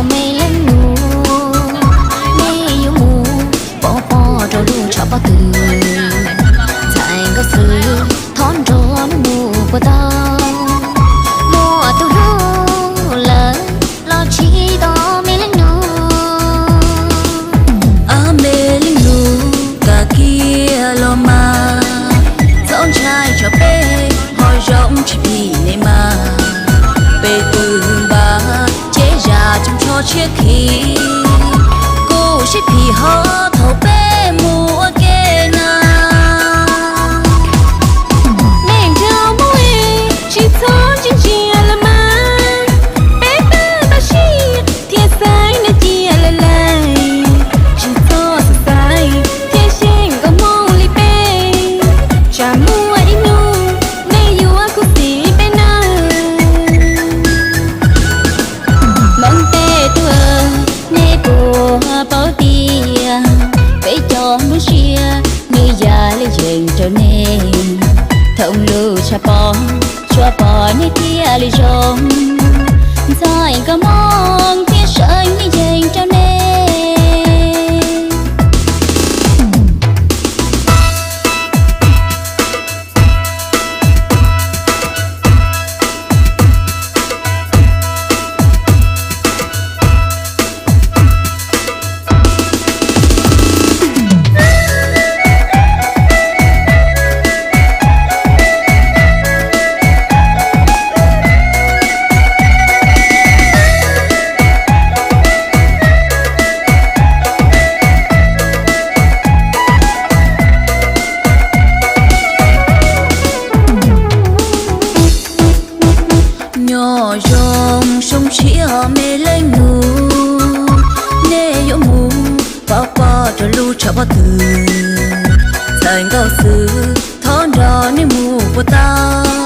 Me leej nus, nej yuav mus pov pob rau lub tshav pob tw, ntxhais nkauj xwb thov nrog nej mus puas tau? Muaj tus hlub lawm los tsis tau me leej nus. Ab, me leej nus, kam kiag los mas, txhob ntshai tsam peb ho zoo tsis phim nej mas. Peb twb npaj ces zam tsoos tsho tshiab khi, kuj sib phim hos thaum peb mus ua ke na. Nej nrog mus es tsis txhob ntsia ntsia los mas, peb twb tau sib thiab xaiv nej cia lawm lawm. Tsis txhob xav xaiv thiab xyeej nkauj Hmoob li peb, tsam muaj ib hnub nej yuav khuv xim peb nawb. Hmoob tej tub, nej puas paub tias peb cov Hmoob siab nws yam li yees rau nej. Thooj lub tshav pob tsuas pom nej thiaj li zoo, ntxhais nkauj Hmoob thiab sawv yeej yees rau nej. Nyob zoo zoo siab me leej nus, nej yuav mus pov pob rau lub tshav pob tw, ntxhais nkauj xwb thov nrog nej mus puas tau?